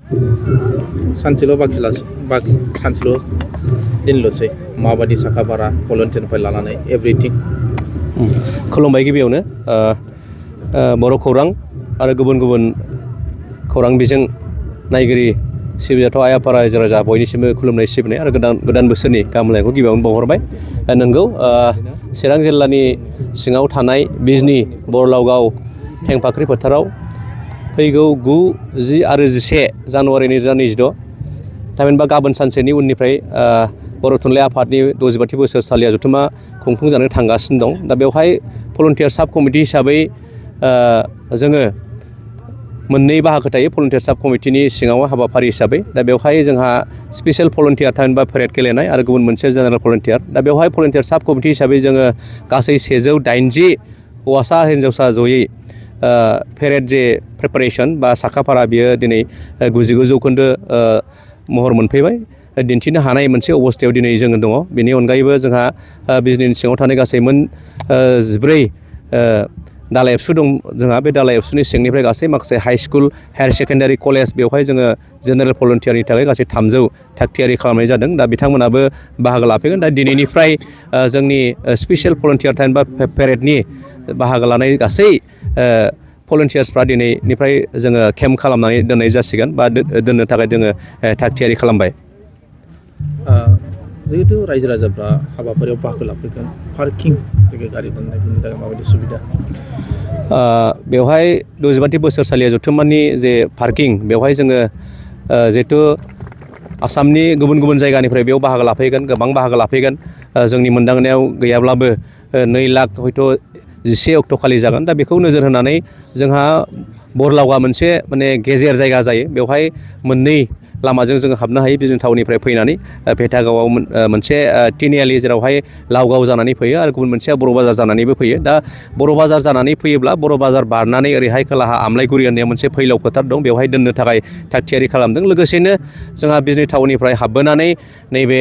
सानसेल' बाखि सानसेल' दिनल'सै माबायदि साखाफारा भलन्टियारनिफ्राय लानानै एभ्रिथिं। खुलुमबाय गिबियावनो बर' खौरां आरो गुबुन गुबुन खौरां बिजों नायगिरि सिबिजाथाव आइ आफा रायजो राजा बयनिसिमबो खुलुमनाय सिबिनाय आरो गोदान बोसोरनि गाहाम हामलायनायखौ गिबियावनो बावहरबाय। नोंगौ चिरां जिल्लानि सिङाव थानाय बिजनि बरलावगाव थेंफाख्रि फोथाराव फैगौ 9, 10 आरो 11 जानुवारि 2026 थामहिनबा गाबोन सानसेनि उननिफ्राय बर' थुनलाइ आफादनि 65थि बोसोरसालिया जथुम्मा खुंफुंजानो थांगासिनो दं। दा बेवहाय भलन्टियार साब कमिटि हिसाबै जोङो मोननै बाहागो थायो भलन्टियार साब कमिटिनि सिङाव हाबाफारि हिसाबै। दा बेवहाय जोंहा स्पेसियेल भलन्टियार थामहिनबा पेरेड गेलेनाय आरो गुबुन मोनसे जेनेरेल भलन्टियार। दा बेवहाय भलन्टियार साब कमिटि हिसाबै जोङो गासै 180 हौवासा हिन्जावसा जयै पेरेड जे प्रिपारेसन बा साखाफारा बियो दिनै 99 जौखोन्दो महर मोनफैबाय दिन्थिनो हानाय मोनसे अबस्थायाव दिनै जोङो दङ। बेनि अनगायैबो जोंहा बिजनिनि सिङाव थानाय गासै 14 दालाइ एबसु दं जोंहा। बे दालाइ एबसुनि सिंनिफ्राय गासै माखासे high school higher secondary college बेवहाय जोङो जेनेरेल भलन्टियारनि थाखाय गासै 300 थागथियारि खालामनाय जादों। दा बिथांमोनाबो बाहागो लाफैगोन। दा दिनैनिफ्राय जोंनि स्पेसियेल भलन्टियार थामहिनबा पेरेडनि बाहागो लानाय गासै भलन्टियार्सफ्रा दिनैनिफ्राय जोङो केम्प खालामनानै दोननाय जासिगोन बा दोननो थाखाय जोङो थागथियारि खालामबाय। जिहेतु रायजो राजाफ्रा हाबाफारियाव बाहागो लाफैगोन पार्किं जायगा गारि दोननायनि थाखाय माबायदि सुबिदा? बेवहाय 65थि बोसोरसालिया जथुम्मानि जे पार्किं बेवहाय जोङो जिहेतु आसामनि गुबुन गुबुन जायगानिफ्राय बेयाव बाहागो लाफैगोन गोबां बाहागो लाफैगोन। जोंनि मोनदांनायाव गैयाब्लाबो 2 लाख हयथ' 11 अक्ट'खालि जागोन। दा बेखौ नोजोर होनानै जोंहा बरलावगा मोनसे माने गेजेर जायगा जायो। बेवहाय मोननै लामाजों जोङो हाबनो हायो बिजनि टाउननिफ्राय फैनानै भेटागावआव मोनसे तिनिआलि जेरावहाय लावगाव जानानै फैयो आरो गुबुन मोनसेया बर' बाजार जानानैबो फैयो। दा बर' बाजार जानानै फैयोब्ला बर' बाजार बारनानै ओरैहाय खोलाहा आमलायगुरि होननाय मोनसे फैलाव फोथार दं बेवहाय दोननो थाखाय थागथियारि खालामदों। लोगोसेनो जोंहा बिजनि टाउननिफ्राय हाबबोनानै नैबे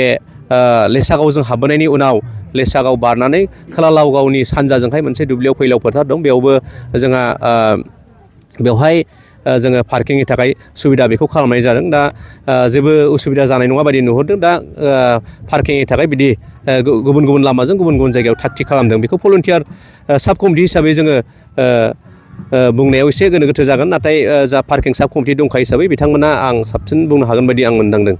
लेसागावजों हाबबोनायनि उनाव लेसागाव बारनानै खोला लावगावनि सानजाजोंहाय मोनसे दुब्लियाव फैलाव फोथार दं बेयावबो जोंहा बेवहाय जोङो पार्किंनि थाखाय सुबिदा बेखौ खालामनाय जादों। दा जेबो उसुबिदा जानाय नङा बायदि नुहुरदों। दा पार्किंनि थाखाय बिदि गुबुन गुबुन लामाजों गुबुन गुबुन जायगायाव थाग-थिग खालामदों। बेखौ भलन्टियार साब कमिटि हिसाबै जोङो बुंनायाव एसे गोनो गोथो जागोन। नाथाय जा पार्किं साब कमिटि दंखायो हिसाबै बिथांमोना आं साबसिन बुंनो हागोन बायदि आं मोनदांदों।